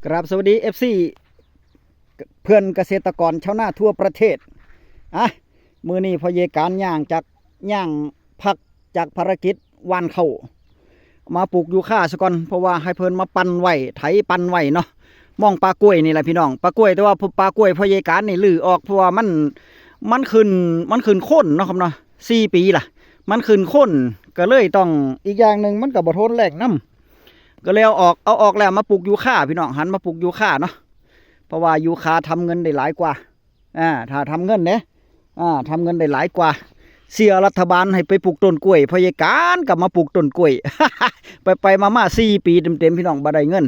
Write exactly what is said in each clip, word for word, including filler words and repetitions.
กราบสวัสดี เอฟซี เพื่อนเกษตรกรชาวนาทั่วประเทศ อ่ะ มื้อนี้พ่อใหญ่การย่างจาก ย่างพักจากภารกิจหว่านข้าว มาปลูกยูคาซะก่อน เพราะว่าให้เพิ่นมาปั่นไว้ ไถปั่นไว้เนาะ มองปลากล้วยนี่แหละพี่น้อง ปลากล้วย แต่ว่าปลากล้วยพ่อใหญ่การนี่รื้อออก เพราะว่ามัน มันขึ้น มันขึ้นโคนเนาะครับเนาะ สี่ปีล่ะ มันขึ้นโคน ก็เลยต้อง อีกอย่างหนึ่งมันก็บ่ทนแล้งนำ ก็เลยเอาออก เอาออกแล้วมาปลูกยูคาพี่น้อง หันมาปลูกยูคาเนาะ เพราะว่ายูคาทำเงินได้หลายกว่า อ่า ถ้าทำเงินเด้ อ่า ทำเงินได้หลายกว่า เสียรัฐบาลให้ไปปลูกต้นกล้วย พ่อใหญ่การกลับมาปลูกต้นกล้วย ไปไปมามาสี่ปีเต็มๆ พี่น้องบ่ได้เงิน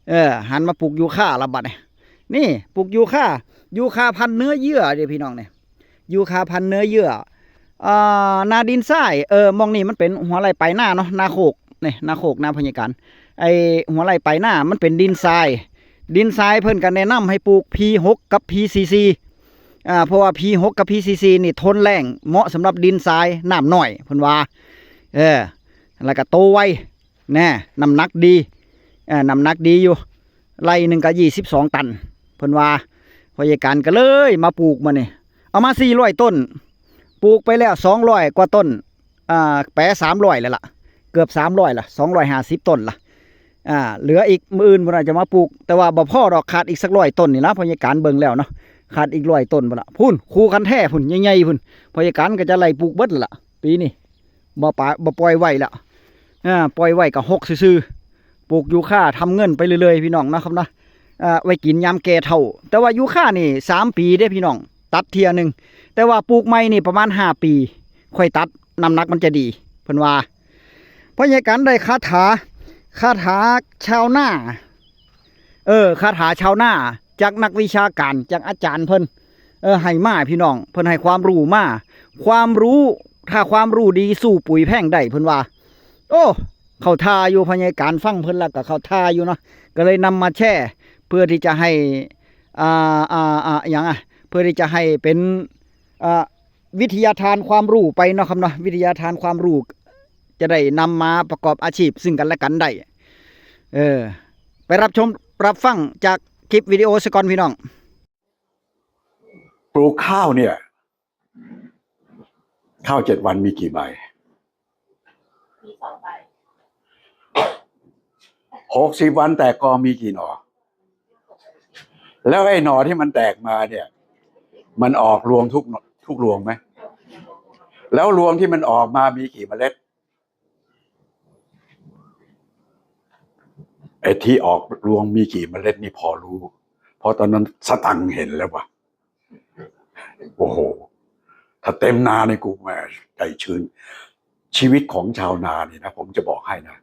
เออ หันมาปลูกยูคาละบัดนี้ นี่ปลูกยูคา ยูคาพันธุ์เนื้อเยื่อเด้อพี่น้องเนี่ย ยูคาพันธุ์เนื้อเยื่อ อ่า นาดินทราย เออ หม่องนี่มันเป็นหัวไร่ปลายนาเนาะ นาโคก นี่ นาโคก นาพ่อใหญ่การ ไอ้หัวไร่ปลายนา มันเป็นดินทราย ดินทรายเพิ่นก็แนะนำให้ปลูก พี หก กับ พี ซี ซี อ่า เพราะว่า พี หก กับ พี ซี ซี นี่ทนแล้ง เหมาะสำหรับดินทรายน้ำน้อย เพิ่นว่า เออ แล้วก็โตไว แน่ น้ำหนักดี เออ น้ำหนักดีอยู่ ไร่หนึ่งก็ยี่สิบสองตัน เพิ่นว่า พ่อใหญ่การก็เลยมาปลูกมานี่ เอามาสี่ร้อยต้น ปลูกไปแล้วสองร้อยกว่าต้น อ่า แปะสามร้อยแล้วล่ะ เกือบสามร้อยละ สองร้อยห้าสิบต้นละ อ่า เหลืออีกมื้ออื่นเพิ่นอาจจะมาปลูก แต่ว่าบ่พอดอก ขาดอีกสักร้อยต้นนี่ละ พ่อใหญ่การเบิ่งแล้วเนาะ ขาดอีกร้อยต้นพุ้นละ พุ้น คูคันแท่พุ้น ใหญ่ๆพุ้น พ่อใหญ่การก็จะไล่ปลูกเบิดละ ปีนี้ บ่ปะ บ่ปล่อยไว้ละ อ่า ปล่อยไว้ก็ฮกซื่อๆ ปลูกยูคาทำเงินไปเรื่อยๆ พี่น้องเนาะครับเนาะ อ่า ไว้กินยามแก่เฒ่า แต่ว่ายูคานี่สามปีเด้พี่น้อง ตัดเทื่อหนึ่ง แต่ว่าปลูกใหม่นี่ประมาณห้าปี ค่อยตัด น้ำหนักมันจะดี เพิ่นว่า พ่อใหญ่การได้คาถา คาถาชาวนา เออ คาถาชาวนา จากนักวิชาการ จากอาจารย์เพิ่น เออ ให้มาพี่น้อง เพิ่นให้ความรู้มา ความรู้ ถ้าความรู้ดีสู้ปุ๋ยแพงได้ เพิ่นว่า โอ้ เข้าท่าอยู่ พ่อใหญ่การฟังเพิ่นแล้วก็เข้าท่าอยู่เนาะ ก็เลยนำมาแชร์ เพื่อที่จะให้ อ่า อ่า อ่า หยังอะ เพื่อที่จะให้เป็น อ่า วิทยาทานความรู้ไปเนาะครับเนาะ วิทยาทานความรู้ จะได้นำมาประกอบอาชีพซึ่งกันและกันได้ เออ ไปรับชมรับฟังจากคลิปวิดีโอซะก่อนพี่น้อง ปลูกข้าวเนี่ย ข้าวเจ็ดวันมีกี่ใบ มีสองใบ หกสิบวันแตกกอมีกี่หน่อ แล้วไอ้หน่อที่มันแตกมาเนี่ย มันออกรวงทุกทุกรวงไหม แล้วรวงที่มันออกมามีกี่เมล็ด ไอ้ที่ออกรวงมีกี่เมล็ดนี่พอรู้ เพราะตอนนั้นสตังค์เห็นแล้วว่ะ โอ้โห ถ้าเต็มนาในกูแหมใจชื้น ชีวิตของชาวนานี่นะ ผมจะบอกให้นะ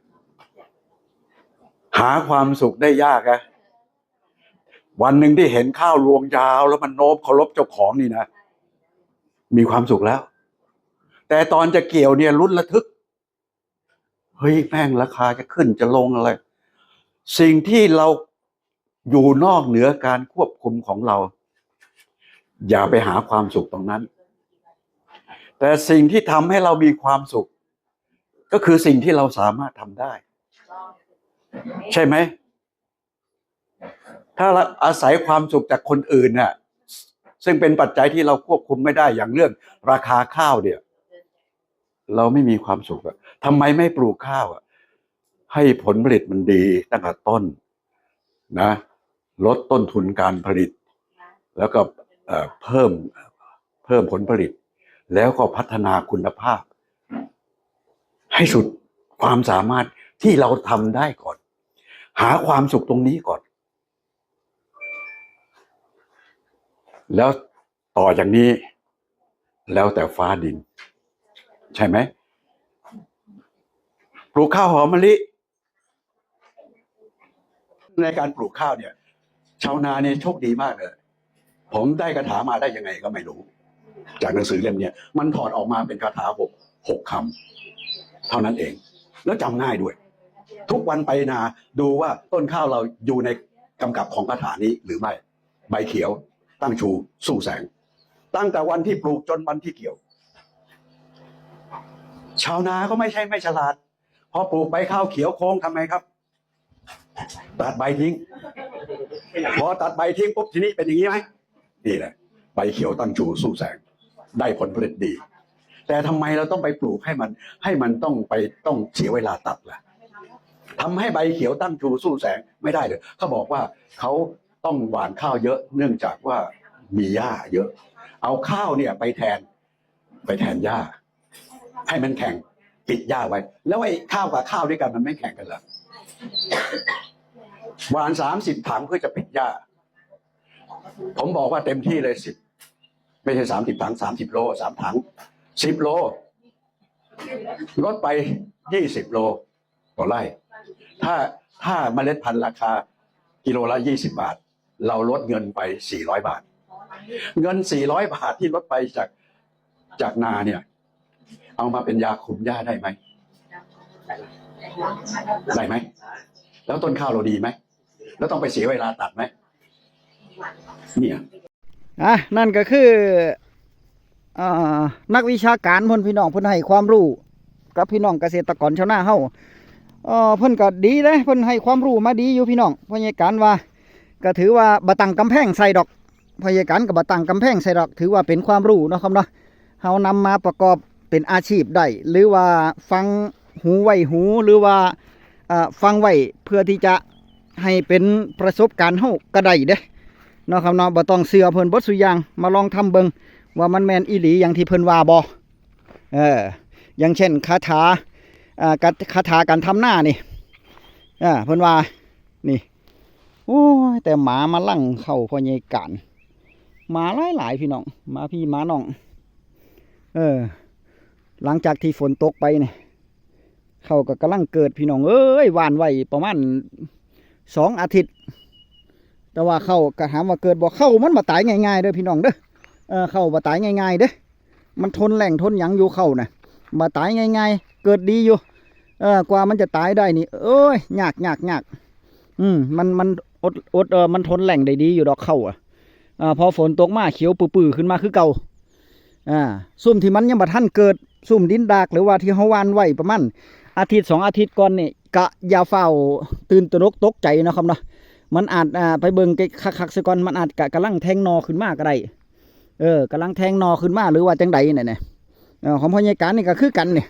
หาความสุขได้ยากนะ วันหนึ่งที่เห็นข้าวรวงยาวแล้วมันโน้มเคารพเจ้าของนี่นะ มีความสุขแล้ว แต่ตอนจะเกี่ยวเนี่ยลุ้นระทึก เฮ้ยแม่งราคาจะขึ้นจะลงอะไร สิ่งที่เราอยู่นอกเหนือการควบคุมของเรา อย่าไปหาความสุขตรงนั้น แต่สิ่งที่ทำให้เรามีความสุข ก็คือสิ่งที่เราสามารถทำได้ ใช่ไหม ถ้าเราอาศัยความสุขจากคนอื่นน่ะ ซึ่งเป็นปัจจัยที่เราควบคุมไม่ได้อย่างเรื่องราคาข้าวเนี่ย เราไม่มีความสุขอะทำไมไม่ปลูกข้าวอะให้ผลผลิตมันดีตั้งแต่ต้นนะ ลดต้นทุนการผลิต แล้วก็เอ่อเพิ่มเพิ่มผลผลิต แล้วก็พัฒนาคุณภาพ ให้สุดความสามารถที่เราทำได้ก่อน หาความสุขตรงนี้ก่อน แล้วต่อจากนี้ แล้วแต่ฟ้าดิน ใช่ไหม ปลูกข้าวหอมมะลิ ในการปลูกข้าวเนี่ย ชาวนาเนี่ยโชคดีมากเลย ผมได้คาถามาได้ยังไงก็ไม่รู้ จากหนังสือเล่มเนี้ยมันถอดออกมาเป็นคาถาหกหกคำเท่านั้นเอง แล้วจำง่ายด้วย ทุกวันไปนาดูว่าต้นข้าวเราอยู่ในกำกับของคาถานี้หรือไม่ ใบเขียวตั้งชูสู้แสง ตั้งแต่วันที่ปลูกจนวันที่เกี่ยว ชาวนาก็ไม่ใช่ไม่ฉลาด พอปลูกใบข้าวเขียวโค้งทำไงครับ ตัดใบทิ้ง พอตัดใบทิ้งปุ๊บ ทีนี้เป็นอย่างนี้ไหม? นี่แหละ ใบเขียวตั้งชูสู้แสง ได้ผลผลิตดี แต่ทำไมเราต้องไปปลูกให้มัน ให้มันต้องไป ต้องเสียเวลาตัดล่ะ? ทำให้ใบเขียวตั้งชูสู้แสงไม่ได้เลย เขาบอกว่าเขาต้องหว่านข้าวเยอะ เนื่องจากว่ามีหญ้าเยอะ เอาข้าวเนี่ยไปแทน ไปแทนหญ้า ให้มันแข็ง ปิดหญ้าไว้ แล้วไอ้ข้าวกับข้าวด้วยกันมันไม่แข็งกันเหรอ? หว่านสามสิบถังเพื่อจะปิดหญ้า ผมบอกว่าเต็มที่เลยสิบ ไม่ใช่สามสิบถัง สามสิบโล สามถัง สิบโล ลดไปยี่สิบโลต่อไร่ ถ้า ถ้าเมล็ดพันธุ์ราคากิโลละยี่สิบบาท เราลดเงินไปสี่ร้อยบาท เงินสี่ร้อยบาทที่ลดไปจาก จากนาเนี่ย เอามาเป็นยาคุมหญ้าได้ไหม? ได้ไหม? แล้วต้นข้าวเราดีไหม? แล้วต้องไปเสียเวลาตัดไหม? เนี่ย อ่ะ นั่นก็คืออ่านักวิชาการเพิ่นพี่น้อง เพิ่นให้ความรู้กับพี่น้องเกษตรกรชาวนาเฮา เอ่อ เพิ่นก็ดีเด้ เพิ่นให้ความรู้มาดีอยู่พี่น้อง พ่อใหญ่การว่า ก็ถือว่าบ่ตั้งกำแพงใส่ดอก พ่อใหญ่การก็บ่ตั้งกำแพงใส่ดอก ถือว่าเป็นความรู้เนาะครับเนาะ เฮานำมาประกอบเป็นอาชีพได้ หรือว่าฟังหูไว้หู หรือว่าอ่าฟังไว้เพื่อที่จะให้เป็นประสบการณ์เฮาก็ได้เด้ เนาะครับเนาะ บ่ต้องเชื่อเพิ่นเบิดซุอย่าง มาลองทำเบิ่งว่ามันแม่นอีหลีอย่างที่เพิ่นว่าบ่ เออ อย่างเช่นคาถา อ่า กะ คาถาการทำนานี่ อ่า เพิ่นว่า นี่ โอ้ย แต่หมามาลังเข้าพ่อใหญ่การ หมาหลายๆ พี่น้อง หมาพี่หมาน้อง เออ หลังจากที่ฝนตกไปนี่ ข้าวก็กำลังเกิดพี่น้องเอ้ย หว่านไว้ประมาณสองอาทิตย์ แต่ว่าข้าวก็ถามว่าเกิดบ่ ข้าวมันบ่ตายง่ายๆเด้อพี่น้องเด้อ เออ ข้าวบ่ตายง่ายๆเด้อ มันทนแล้งทนหยังอยู่ข้าวน่ะ บ่ตายง่ายๆ เกิดดีอยู่ เออ กว่ามันจะตายได้นี่ เอ้ย ยากยากยาก อืม มัน มันอด อด เออ มันทนแล้งได้ดีอยู่ดอกข้าวอะ อ่า พอฝนตกมาเขียวปื้อๆขึ้นมาคือเก่า อ่า ซุมที่มันยังบ่ทันเกิด ซุมดินดาก หรือว่าที่เฮาหว่านไว้ประมาณอาทิตย์สองอาทิตย์ก่อนนี่ กะอย่าฟ้าวตื่นตระหนกตกใจเนาะครับเนาะ มันอาจ อ่า ไปเบิ่งคักๆซะก่อน มันอาจกะกำลังแทงหน่อขึ้นมาก็ได้ เออ กำลังแทงหน่อขึ้นมา หรือว่าจังใดนั่นแหละ เออ ของพ่อใหญ่การนี่ก็คือกันนี่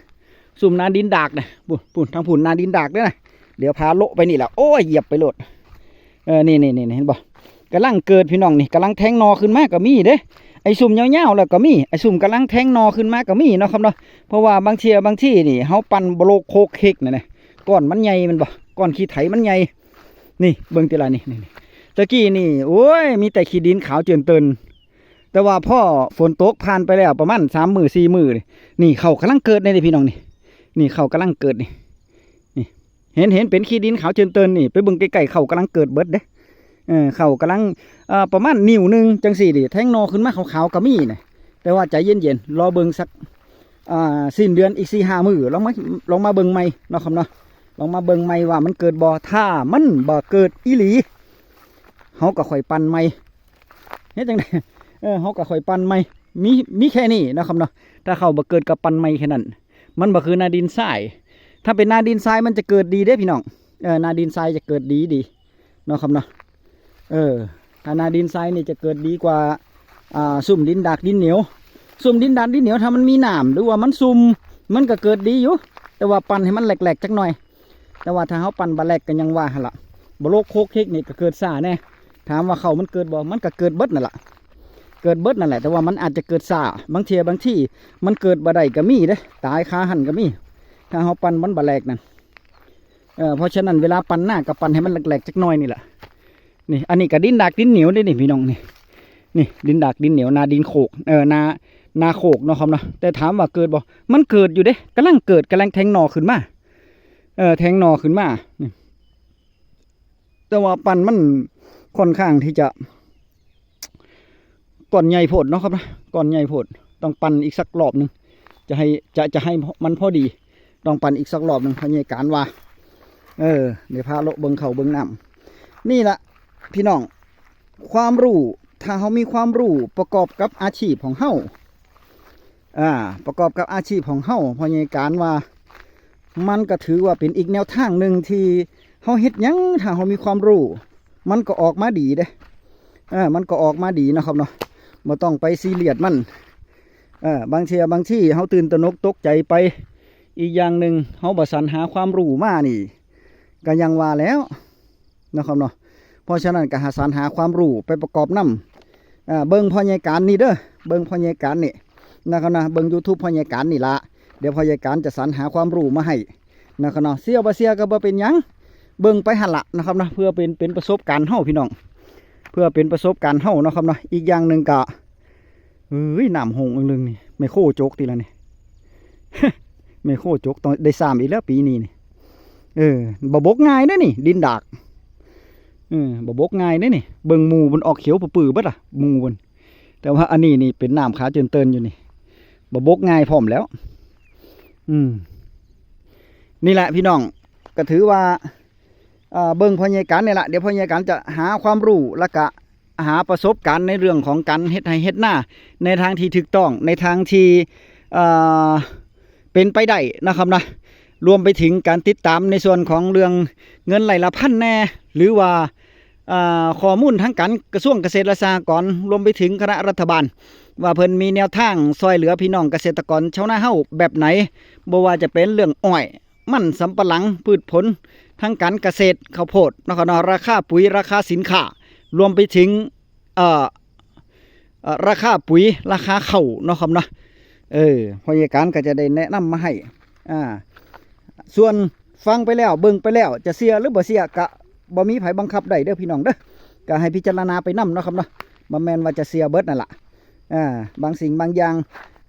ซุมนาดินดากนี่ พุ้น พุ้น ทางพุ้นนาดินดากเด้อนะ เดี๋ยวพาเลาะไปนี่แหละ โอ้ย เหยียบไปโลด เออ นี่นี่นี่ เห็นบ่ กำลังเกิดพี่น้องนี่ กำลังแทงหน่อขึ้นมาก็มีเด้ ไอ้ซุมยาวๆแล้วก็มี ไอ้ซุมกำลังแทงหน่อขึ้นมาก็มีเนาะครับเนาะ เพราะว่าบางเทื่อบางทีนี่ เฮาปั่นบ่โลกโคกเฮกนั่นนะ ก้อนมันใหญ่แม่นบ่ ก้อนขี้ไถมันใหญ่ นี่ เบิ่งติล่ะนี่ นี่ นี่ ตะกี้นี่ โอ้ย มีแต่ขี้ดินขาวเจิ่นเติ่น แต่ว่าพอฝนตกผ่านไปแล้วประมาณสามมื้อสี่มื้อนี่ นี่ข้าวกำลังเกิดนี่เด้พี่น้องนี่ นี่ข้าวกำลังเกิดนี่ นี่ เห็น เห็นเป็นขี้ดินขาวเจิ่นเติ่นนี่ ไปเบิ่งใกล้ๆ ข้าวกำลังเกิดเบิดเด้ เออ ข้าวกำลัง เอ่อ ประมาณนิ้วหนึ่งจังซี่นี่ แทงหน่อขึ้นมาขาวๆก็มีนะ แต่ว่าใจเย็นๆ รอเบิ่งสัก อ่า สิ้นเดือนอีกสี่ห้ามื้อ ลองมา ลองมาเบิ่งใหม่เนาะครับเนาะ ลองมาเบิ่งใหม่ว่ามันเกิดบ่ ถ้ามันบ่เกิดอีหลี เฮาก็ค่อยปั่นใหม่ เฮ็ดจั่งใด เออ เฮาก็ค่อยปั่นใหม่ มี มีแค่นี้เนาะครับเนาะ ถ้าข้าวบ่เกิดก็ปั่นใหม่แค่นั้น มันบ่คือนาดินทราย ถ้าเป็นนาดินทรายมันจะเกิดดีเด้พี่น้อง เออ นาดินทรายจะเกิดดีดีเนาะครับเนาะ เออ ถ้านาดินทรายนี่จะเกิดดีกว่า อ่า ซุมดินดากดินเหนียว ซุมดินดากดินเหนียวถ้ามันมีน้ำหรือว่ามันซุม มันก็เกิดดีอยู่ แต่ว่าปั่นให้มันแหลกๆจักหน่อย แต่ว่าถ้าเฮาปั่นบ่แหลกก็ยังว่าหั่นล่ะ บ่โลกโคกเฮกนี่ก็เกิดช้าแน่ ถามว่าข้าวมันเกิดบ่ มันก็เกิดเบิดนั่นล่ะ เกิดเบิดนั่นแหละ แต่ว่ามันอาจจะเกิดช้า บางเทื่อบางทีมันเกิดบ่ได้ก็มีเด้ ตายคาหั่นก็มี ถ้าเฮาปั่นมันบ่แหลกนั่น เอ่อ เพราะฉะนั้นเวลาปั่นนาก็ปั่นให้มันแหลกๆจักหน่อยนี่แหละ นี่ อันนี้ก็ดินดากดินเหนียวเด้นี่พี่น้องนี่ นี่ ดินดากดินเหนียว นาดินโคก เอ่อ นา นาโคกเนาะครับเนาะ แต่ถามว่าเกิดบ่ มันเกิดอยู่เด้ กำลังเกิด กำลังแทงหน่อขึ้นมา เอ่อ แทงหน่อขึ้นมา นี่ แต่ว่าปั่นมันค่อนข้างที่จะ ก้อนใหญ่โพดเนาะครับนะ ก้อนใหญ่โพด ต้องปั่นอีกสักรอบหนึ่ง จะให้ จะ จะให้มันพอดี ต้องปั่นอีกสักรอบหนึ่ง พ่อใหญ่การว่า เออ เดี๋ยวพาเลาะเบิ่งข้าวเบิ่งน้ำ นี่ล่ะ พี่น้อง ความรู้ ถ้าเฮามีความรู้ประกอบกับอาชีพของเฮา อ่า ประกอบกับอาชีพของเฮา พ่อใหญ่การว่า มันก็ถือว่าเป็นอีกแนวทางหนึ่งที่เฮาเฮ็ดหยัง ถ้าเฮามีความรู้ มันก็ออกมาดีเด้ เออ มันก็ออกมาดีเนาะครับเนาะ บ่ต้องไปซีเรียสมัน เออ บางเทื่อบางทีเฮาตื่นตระหนกตกใจไป อีกอย่างหนึ่งเฮาบ่สรรหาความรู้มานี่ ก็ยังว่าแล้วเนาะครับเนาะ เพราะฉะนั้นก็หาสรรหาความรู้ไปประกอบนำ อ่า เบิ่งพ่อใหญ่การนี่เด้อ เบิ่งพ่อใหญ่การนี่นะครับนะ เบิ่ง YouTube พ่อใหญ่การนี่ละ เดี๋ยวพ่อใหญ่การจะสรรหาความรู้มาให้นะครับเนาะ เชื่อบ่เชื่อก็บ่เป็นหยัง เบิ่งไปหั่นละนะครับนะ เพื่อเป็น เป็นประสบการณ์เฮาพี่น้อง เพื่อเป็นประสบการณ์เฮาเนาะครับเนาะ อีกอย่างหนึ่งก็ เอ้ย น้ำหงส์อึ่งลึงนี่ แม่โคจกติละนี่ แม่โคจกต้องได้สามอีกแล้วปีนี้นี่ เออ บ่บกง่ายเด้นี่ ดินดาก เออ บ่บกง่ายเด้นี่ เบิ่งหมู่มันออกเขียวปื้อๆเบิดล่ะ หมู่มัน แต่ว่าอันนี้นี่เป็นน้ำขาเจินเตินอยู่นี่ บ่บกง่ายพร้อมแล้ว อืม นี่แหละพี่น้อง ก็ถือว่า เอ่อ เบิ่งพ่อใหญ่กันนี่แหละ เดี๋ยวพ่อใหญ่กันจะหาความรู้ แล้วก็หาประสบการณ์ในเรื่องของการเฮ็ดไร่เฮ็ดนา ในทางที่ถูกต้อง ในทางที่ เอ่อ เป็นไปได้นะครับนะ รวมไปถึงการติดตามในส่วนของเรื่องเงินไร่ละพันแน่ หรือว่า อ่า ข้อมูลทางการกระทรวงเกษตรและสหกรณ์ รวมไปถึงคณะรัฐบาล ว่าเพิ่นมีแนวทางช่วยเหลือพี่น้องเกษตรกรชาวนาเฮาแบบไหน บ่ว่าจะเป็นเรื่องอ้อย มันสำปะหลัง พืชผลทางการเกษตร ข้าวโพดเนาะครับเนาะ ราคาปุ๋ย ราคาสินค้า รวมไปถึง เอ่อ เอ่อ ราคาปุ๋ย ราคาข้าวเนาะครับเนาะ เออ พ่อใหญ่การก็จะได้แนะนำมาให้ อ่า ส่วนฟังไปแล้ว เบิ่งไปแล้ว จะเชื่อหรือบ่เชื่อก็บ่มีไผบังคับได้เด้อพี่น้องเด้อ ก็ให้พิจารณาไปนำเนาะครับเนาะ บ่แม่นว่าจะเชื่อเบิดนั่นล่ะ อ่า บางสิ่งบางอย่าง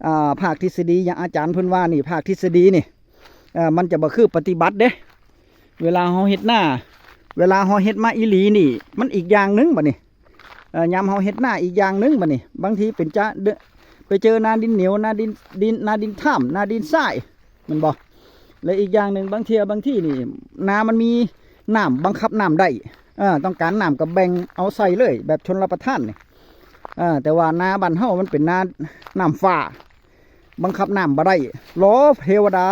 อ่า ภาคทฤษฎี อย่างอาจารย์เพิ่นว่านี่ ภาคทฤษฎีนี่ อ่า มันจะบ่คือปฏิบัติเด้ เวลาเฮาเฮ็ดนา เวลาเฮาเฮ็ดมาอีหลีนี่ มันอีกอย่างหนึ่งบัดนี้ เอ่อ ยามเฮาเฮ็ดนาอีกอย่างหนึ่งบัดนี้ บางทีเป็นจะ ไปเจอนาดินเหนียว นาดิน ดิน นาดินถ้ำ นาดินทราย แม่นบ่ และอีกอย่างหนึ่ง บางเทื่อบางทีนี่ นามันมีน้ำบังคับน้ำได้ เออ ต้องการน้ำก็แบ่งเอาใส่เลย แบบชลประทานนี่ เออ แต่ว่านาบ้านเฮามันเป็นนาน้ำฟ้า บังคับน้ำบ่ได้ รอเทวดา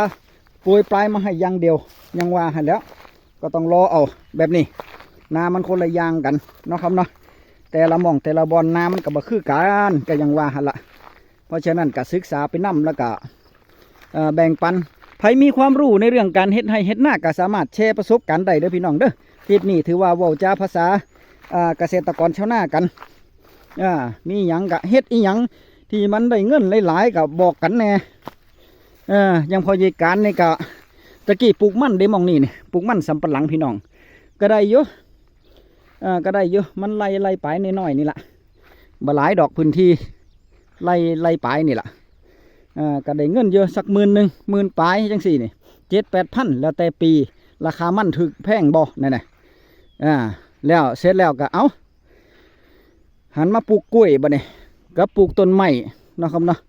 โปรยปลายมาให้อย่างเดียว ยังว่าหั่นแหล้ว ก็ต้องรอเอาแบบนี้ นามันคนละอย่างกันเนาะครับเนาะ แต่ละหม่องแต่ละบ่อนนามันก็บ่คือกัน ก็ยังว่าหั่นละ เพราะฉะนั้นก็ศึกษาไปนำ แล้วก็ เอ่อ แบ่งปัน ไผมีความรู้ในเรื่องการเฮ็ดไร่เฮ็ดนาก็สามารถแชร์ประสบการณ์ได้เด้อพี่น้องเด้อ คลิปนี้ถือว่าเว้าจาภาษา อ่า เกษตรกรชาวนากัน อ่า มีหยังก็เฮ็ดอีหยังที่มันได้เงินหลายๆก็บอกกันแหน่ เออ อย่างพ่อใหญ่การนี่ก็ ตะกี้ปลูกมันเด้หม่องนี่นี่ ปลูกมันสำปะหลังพี่น้อง ก็ได้อยู่ อ่า ก็ได้อยู่ มันไร่ ไร่ปลายน้อยๆนี่ล่ะ บ่หลายดอกพื้นที่ ไร่ ไร่ปลายนี่ล่ะ อ่า ก็ได้เงินอยู่สักหมื่นหนึ่ง หมื่นปลายจังซี่นี่ เจ็ดแปดพัน แล้วแต่ปี ราคามันถูกแพงบ่นั่นน่ะ อ่า แล้วเสร็จแล้วก็ เอ้า หันมาปลูกกล้วยบัดนี้ กับปลูกต้นไม้เนาะครับเนาะ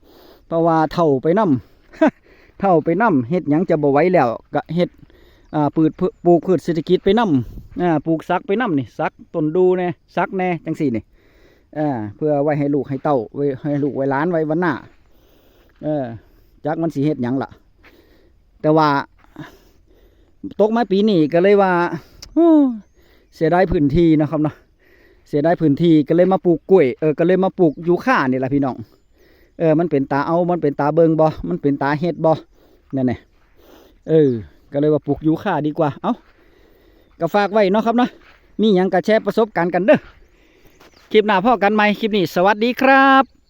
เพราะว่าเฒ่าไปนำ เฒ่าไปนำ เฮ็ดหยังจะบ่ไหวแล้ว ก็เฮ็ด อ่า ปลูกพื- ปลูกพืชเศรษฐกิจไปนำ อ่า ปลูกสักไปนำนี่ สักต้นดูแหน่ สักแหน่ จังซี่นี่ เออ เพื่อไว้ให้ลูกให้เต้า ไว้ให้ลูกไว้หลานไว้วันหน้า เออ จักมันสิเฮ็ดหยังล่ะ แต่ว่า ตกมาปีนี้ก็เลยว่า โอ้ เสียดายพื้นที่เนาะครับเนาะ เสียดายพื้นที่ก็เลยมาปลูกกล้วย เออ ก็เลยมาปลูกยูคานี่แหละพี่น้อง เออ มันเป็นตาเอา มันเป็นตาเบิ่งบ่ มันเป็นตาเฮ็ดบ่ นั่นแหละ เออ ก็เลยว่าปลูกยูคาดีกว่า เอ้า ก็ฝากไว้เนาะครับเนาะ มีหยังก็แชร์ประสบการณ์กันเด้อ คลิปหน้าพ้อกันใหม่ คลิปนี้สวัสดีครับ